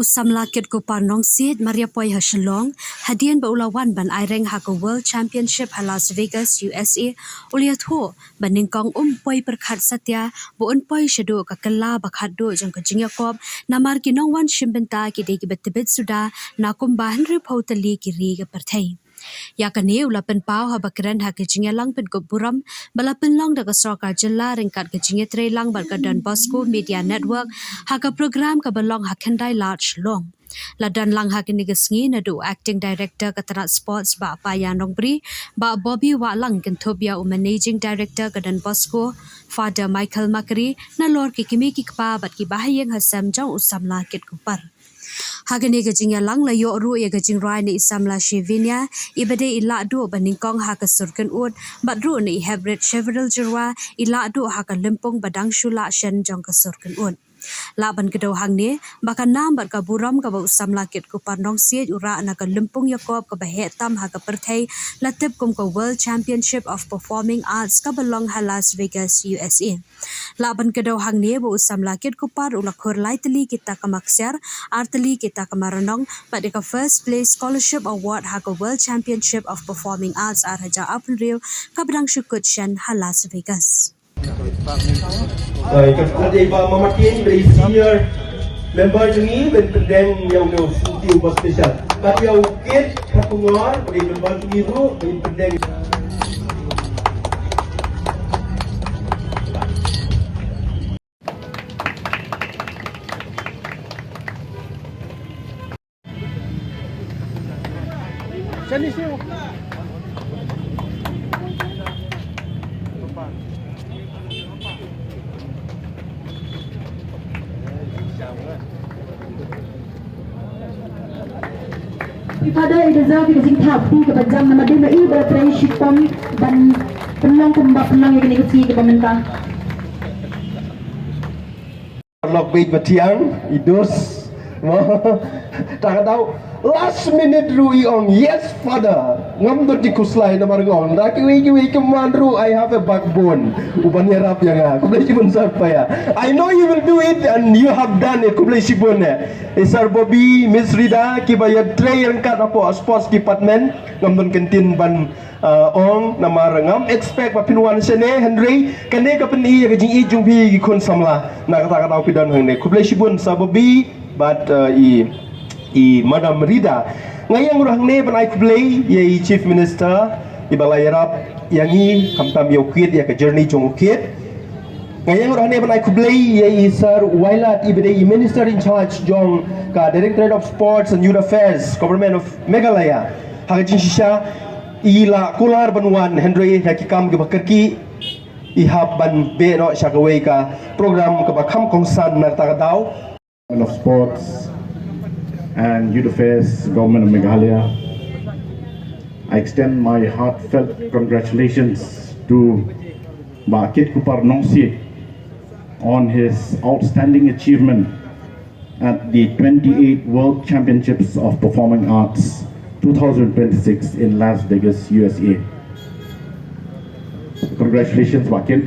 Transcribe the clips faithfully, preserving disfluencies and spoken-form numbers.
U samla Kit Kupar Nongsiej mar ïa poi ha Shillong hadien ba u la wan ban aireng ha ka World Championship ha Las Vegas, U S A, u la ïathuh ba nyngkong um poi pyrkhat satia ba un poi shaduh ka kylla ba khatduh jong ka jingïakop, namar ki nongwan shim bynta ki dei kiba tbit suda na kumba hynriewphew tylli ki ri ka pyrthei. Ïa kane u la pynpaw haba kren ha ka jingïalang pynkup burom ba la pynlong da ka sorkar jylla ryngkat ka jingïatreilang bad ka Don Bosco Media Network ha ka program kaba long ha Khyndai Lad, Shillong. La don lang ha kane ka sngi naduh u Acting Director ka tnat Sports, Bah Paya Nongbri, Bah Bobby Wahlang, kynthup ïa u Managing Director ka Don Bosco, Father Michael Makri, nalor ki kmie ki kpa bad ki bahaïing hasem jong u samla Kit Kupar. Ha kane ka jingïalang la ïoh ruh ïa ka jingrwai na i samla Shevinia, iba dei i lahduh ba nyngkong ha ka sur kynnoh, bad ruh na i Hebret Sheveril Jyrwa, i lahduh ha ka lympung ba dang shu lah shen jong ka sur kynnoh. Lah ban kdew hangne ba ka nam bad ka burom kaba u samla Kit Kupar Nongsiej u rah na ka lympung ïakop kaba heh tam ha ka pyrthei, la tip kum ka World Championship of Performing Arts kaba long ha Las Vegas, U S A. Lah ban kdew hangne ba u samla Kit Kupar u la khur lai tylli ki takma ksiar, ar tylli ki takma rnong, bad ïa ka First Place Scholarship Award ha ka World Championship of Performing Arts ar hajar arphew hynriew kaba dang shu kut shen ha Las Vegas. Ai, ka kut ei ba Mama Tin, ba i senior member jong ngi, ban pyndeng ïa u, ïa u sngewthuh ba special. Bad ïa u Kit Kharkongor, ba i member jong ngi ruh, ban pyndeng. Father, i deserve ïa ka jingthap kti kaba jam namar dei ma i ba la trei shitom ban pynlong kumba pynlong ïa kane ka sngi kaba mynta. Lok beit ba thiang, i dus. Mo. Ta ka daw, last minute ruh i ong, "Yes, Father." Ngam don jingkhuslai namar nga ong, da kiwei kiwei ki man ruh, I have a backbone. U ban ïarap ïa nga. Khublei shibun Sir Paya. I know you will do it and you have done it. Khublei shibun eh. Eh, Sir Bobby, Miss Rida, kiba ïatrei ryngkat hapoh Sports Department. Ngam don kyntien ban ah, ong, namar ngam expect ba phin wan shane, hynrei kane ka pyni ïa ka jingïeit jong phi ki khun samla. Na kata ka daw phi don hangne. Khublei shibun Sir Bobby bad, ah, i, i Madam Rida. Nga ïeng ruh hangne ban ai khublei ïa i Chief Minister iba la ïarap ïa ngi, khamtam ïa u Kit, ïa ka journey jong u Kit. Nga ïeng ruh hangne ban ai khublei ïa i Sir Wailadmiki, iba dei i Minister in charge jong ka Directorate of Sports and Youth Affairs, Government of Meghalaya. Ha ka jingshisha i la kular ban wan, hynrei ha ki kam kiba kyrkieh i hap ban beh noh sha kawei ka program kaba kham kongsan. Na kata ka daw, Department of Sports and Youth Affairs, Government of Meghalaya, I extend my heartfelt congratulations to Bah Kit Kupar Nongsiej on his outstanding achievement at the twenty-eighth World Championships of Performing Arts two thousand twenty-six in Las Vegas, U S A. Congratulations, Bah Kit.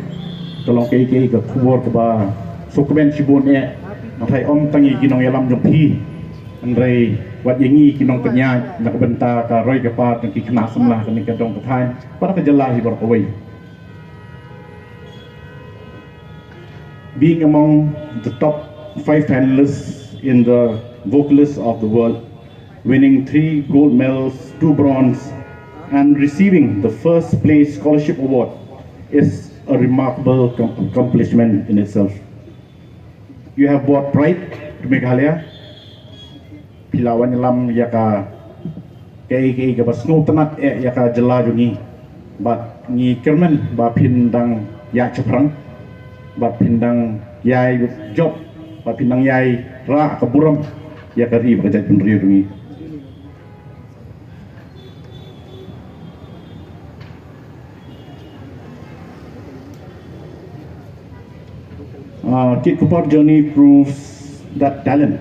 Ka long kaei kaei ka khubor kaba sngewkmen shibun eh. Nga tharai ym tang ïa ki nongïalam jong phi, hynrei wat ïa ngi ki nongpynïaid na ka bynta ka roi ka par jong ki khynnah samla kane ka dong ka thaiñ bad ka jylla hi baroh kawei. Being among the top five finalists in the Vocalists of the World, winning three gold medals, two bronze, and receiving the first place scholarship award is a remarkable com-, accomplishment in itself. You have brought pride to Meghalaya. Phi la wan ïalam ïa ka, kaei kaei kaba sngewtynnat eh ïa ka jylla jong ngi. Bad ngi kyrmen ba phin dang ïaid shaphrang, ba phin dang ïai jop, ba phin dang ïai rah ka burom ïa ka ri bad ka jaitbynriew jong ngi. Uh, Kit Kupar journey proves that talent,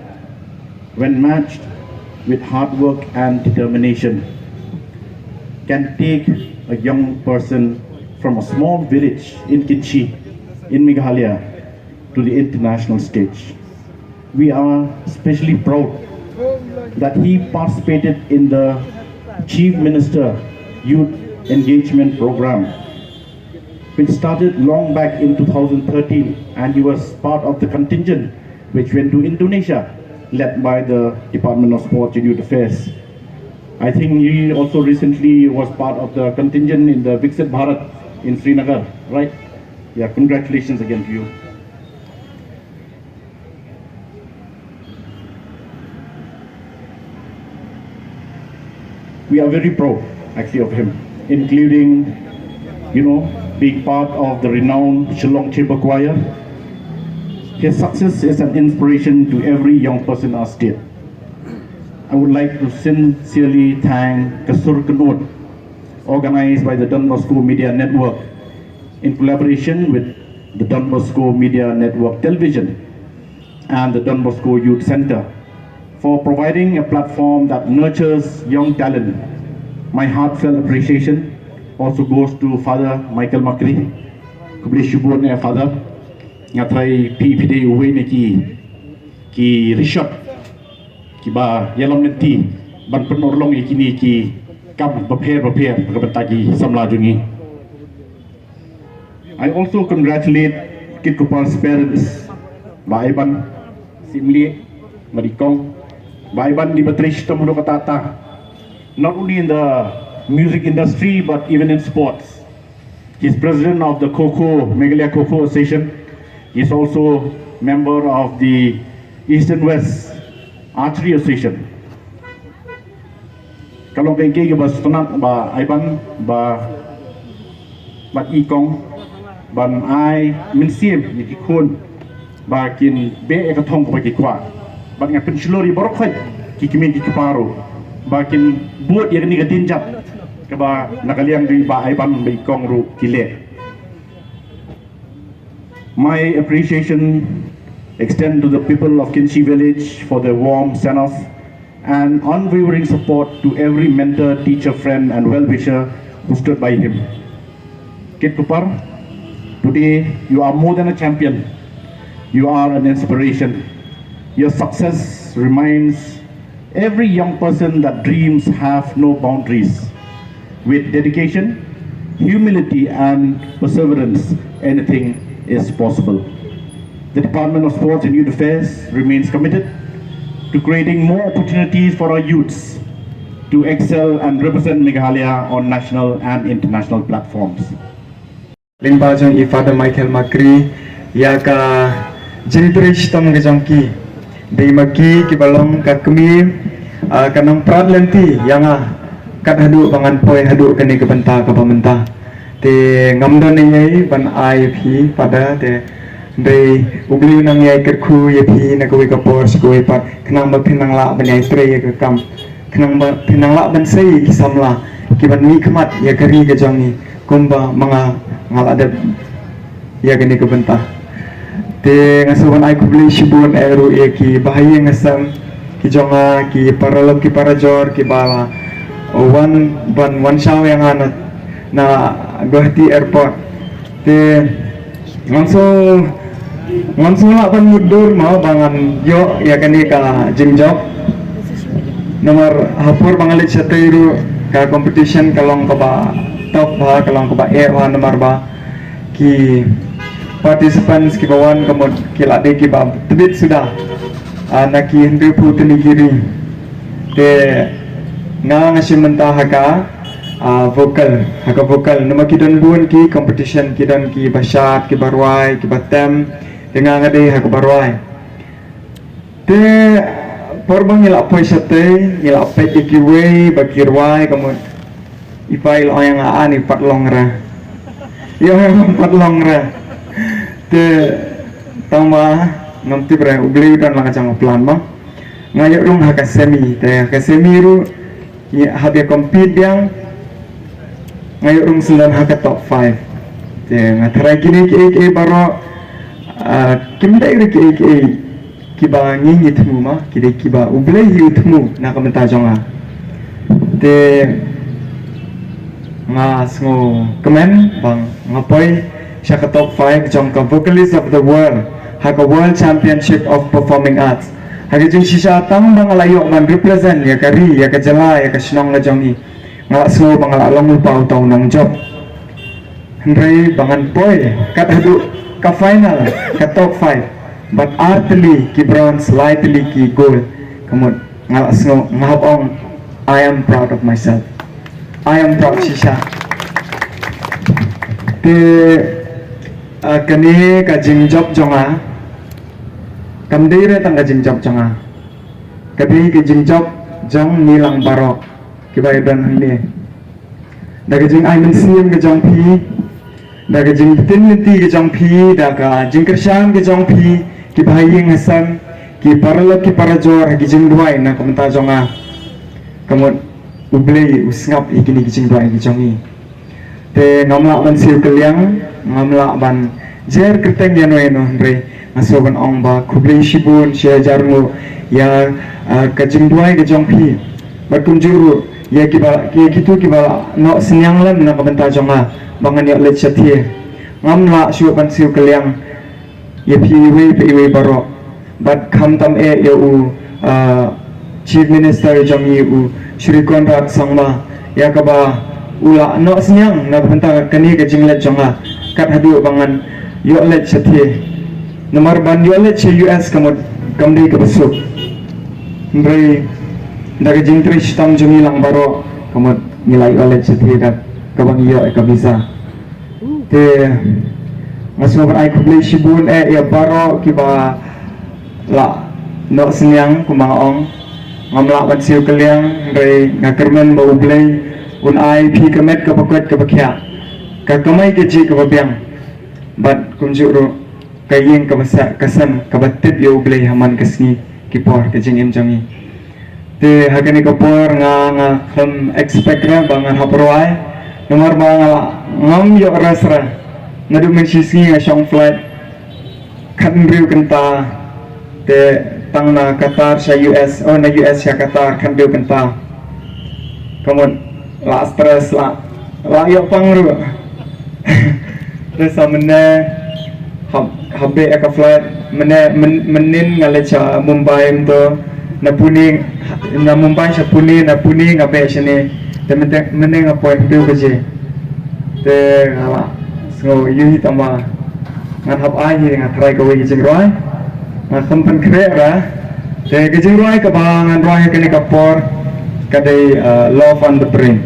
when matched with hard work and determination, can take a young person from a small village in Kynshi, in Meghalaya, to the international stage. We are especially proud that he participated in the Chief Minister Youth Engagement Program, which started long back in two thousand thirteen, and he was part of the contingent which went to Indonesia, led by the Department of Sports and Youth Affairs. I think he also recently was part of the contingent in the Viksit Bharat in Srinagar, right? Yeah, congratulations again to you. We are very proud, actually, of him, including, you know, being part of the renowned Shillong Chamber Choir. His success is an inspiration to every young person in our state. I would like to sincerely thank Ka Sur Kynnoh, organized by the Don Bosco Media Network in collaboration with the Don Bosco Media Network Television and the Don Bosco Youth Centre for providing a platform that nurtures young talent. My heartfelt appreciation also goes to Father Michael Makri. Khublei shibun, eh, Father. Nga tharai phi phi dei uwei na ki, ki rishot kiba ïalam lynti ban pynurlong ïa kine ki kam bapher bapher na ka bynta ki samla jong ngi. I also congratulate Kit Kupar's parents, Bah Aiban, Simli, Madikong, Bah Aiban di ba trei shitom haduh katta katta, not only in the music industry but even in sports. He's president of the Kho Kho, Meghalaya Kho Kho Association. He's also member of the Eastern West Archery Association. Ka long ka ïing kaba sngewtynnat Bah Aiban, ba, ba i kong ban ai mynsiem ïa ki khun ba kin beh ïa ka thong kaba ki kwah. Bad nga pynshlur ïa baroh khoit ki kmie ki kpa ruh ba kin bud ïa kane ka dienjat kaba na ka liang jong i Bah Aiban bad i kong ruh ki leh. My appreciation extend to the people of Kynshi village for their warm send-off and unwavering support to every mentor, teacher, friend, and well-wisher who stood by him. Kit Kupar, today you are more than a champion. You are an inspiration. Your success reminds every young person that dreams have no boundaries. With dedication, humility, and perseverance, anything is possible. The Department of Sports and Youth Affairs remains committed to creating more opportunities for our youths to excel and represent Meghalaya on national and international platforms. Lyngba jong i Father Michael Makri, ïa ka jingtrei shitom ka jong ki. Dei ma ki kiba long ka kmie, ah, ka nang prat lynti ïa nga kat haduh ba ngan poi haduh kane ka bynta kaba mynta. Te ngam don eiei ban ai ïa phi Father, te dei U Blei u nang ïai kyrkhu ïa phi na kawei ka por sha kawei pat, khnang ba phin nang lah ban ïai trei ïa ka kam, khnang ba phin nang lah ban sei ïa ki samla kiban mihkhmat ïa ka ri ka jong ngi kumba ma nga nga la dep ïa kane ka bynta. Te nga sngewbha ban ai khublei shibun eh ruh ïa ki bahaïing hasem ki jong nga, ki paralok ki parajor kiba la wan ban wan shaw ïa nga na, na Guwahati Airport. Te ngam sngew, ngam sngew lah ban mutdur mo ba ngan ïoh ïa kane ka jingjop. Namar ha por ba nga leit shatei ruh ka competition ka long kaba tough bha, ka long kaba eh bha namar ba ki participants kiba wan ka mut ki la dei kiba tbit suda, ah, na ki hynriewphew tylli ki ri. Te nga nga shim bynta ha ka, ah, vocal, ha ka vocal. Namar ki don bun ki competition, ki don kiba shad, kiba rwai, kiba tem. Te nga nga dei ha kaba rwai. Te por ba ngi la poi shatei, ngi la peit ïa kiwei ba ki rwai ka mut i pa i la ong ïa nga, ani pat long re. I ong ïa nga pat long re. Te tang ba ngam tip re, U Blei u don la ka jong ka plan mo. Nga ïoh rung ha ka semi, te ha ka semi ruh ngi hap ïa compete biang. Nga ïoh rung syndon ha ka top five. Te nga tharai kine kiei kiei baroh, ah, kim dei ruh kiei kiei kiba ngi ngi thmu ma, ki dei kiba U Blei hi u thmu na ka bynta jong nga. Te nga sngewkmen ba nga poi sha ka top five jong ka Vocalist of the World ha ka World Championship of Performing Arts. Ha ka jingshisha tang ba nga la ïoh ban represent ïa ka ri, ïa ka jylla, ïa ka shnong ka jong i, nga la sngew ba nga la long lypa uta u nongjop. Hynrei ba ngan poi kat haduh ka final, ka top five, bad ar tylli ki bronze, lai tylli ki gold. Ka mut nga la sngew, nga hap ong, I am proud of myself. I am proud shisha. Te, ah, kane ka jingjop jong nga kam dei re tang ka jingjop jong nga. Ka dei ka jingjop jong ngi lang baroh kiba ïadon hangne. Da ka jingai mynsiem ka jong phi, da ka jingbtin lynti ka jong phi, da ka jingkyrshan ka jong phi, ki bahaïing hasem, ki paralok ki parajor, ha ki jingduwai na ka bynta jong nga. Ka mut U Blei u sngap ïa kine ki jingduwai ki jong ngi. Te ngam lah ban siew kylliang, ngam lah ban jer kyrteng ïano ïano, hynrei nga sngew ban ong ba khublei shibun, shi hajar nguh ïa, ah, ka jingduwai ka jong phi. Bad kumjuh ruh ïa kiba, ïa kito kiba la noh synñiang lem na ka bynta jong nga ba ngan ïoh leit shathie. Ngam lah shuh ban siew kylliang ïa phi iwei pa iwei baroh. Bad khamtam eh ïa u, ah, Chief Minister jong ngi, u Shri Conrad Sangma, ïa kaba u la noh synñiang na ka bynta kane ka jingleit jong nga kat haduh ba ngan ïoh leit shathie. Namar ban ïoh leit sha U S ka mut kam dei kaba suk. Hynrei da ka jingtrei shitom jong ngi lang baroh ka mut ngi la ïoh leit shathie da kaba ngi ïoh ïa ka visa. Te nga sngew ban ai khublei shibun eh ïa baroh kiba la noh synñiang, kumba nga ong. Ngam lah ban siew kylliang, hynrei nga kyrmen ba U Blei un ai phi ka met kaba koit kaba khiah, ka kamai kajih kaba biang, bad kumjuh ruh ka ïing kaba sah, ka sem kaba tip ïa U Blei ha man ka sngi ki por ka jingim jong ngi. Te ha kane ka por nga, nga khlem expect re ba ngan hap rwai. Namar ba nga la, ngam ïoh rest re. Naduh mynshisngi nga shong flight khathynriew kynta. Te tang na Qatar sha U S, oh, na U S sha Qatar khathynriew kynta. Ka mut la stress, la, la ïoh pang ruh. Te sa mynne hap, hap beh ïa ka flight, mynne, myn-, mynnin nga leit sha Mumbai mynta, na Pune, na Mumbai sha Pune, na Pune nga beh shane. Te mynte, mynne nga poi hynriew baje. Te nga la sngew ïohi tang ba ngan hap ai hi, nga tharai kawei ka jingrwai. Nga khlem pynkhreh re. Te ka jingrwai kaba ngan rwai ha kane ka por ka dei, uh, Love on the Brain.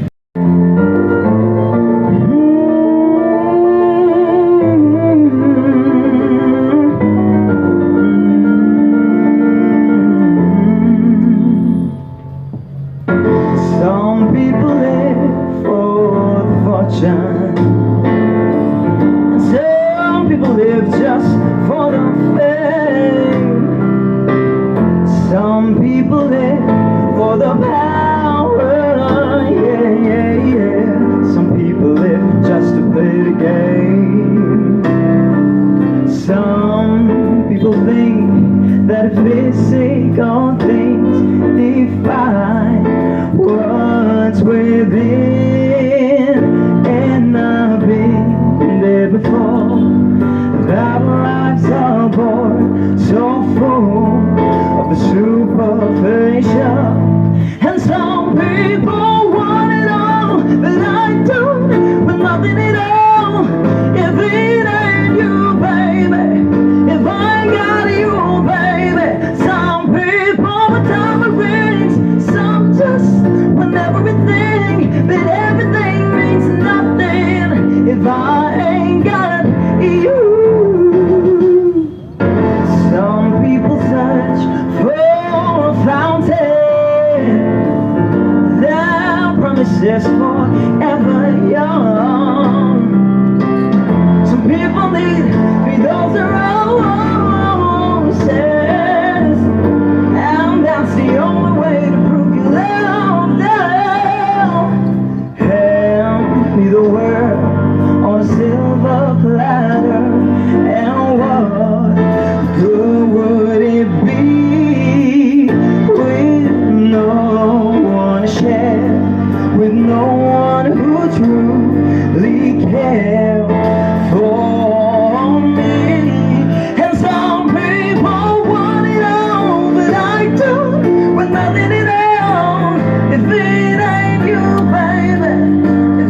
Some people live for the fortune, and some people live just for the fame. Some people live for the power, yeah, yeah, yeah. Some people live just to play the game. Some people think that physical things define what's within, and I've been there before. Our lives are bored, so full of the superficial, and some people want it all, but I don't want nothing at all. If it ain't you, baby, if I ain't got you, baby. Some people with diamond rings, some just want everything, but everything means nothing if I ain't got you. Some people search for a fountain, their promises forever young. Some people need three thousand roses, and that's the only way to prove you love them. Hand me the world on a silver platter.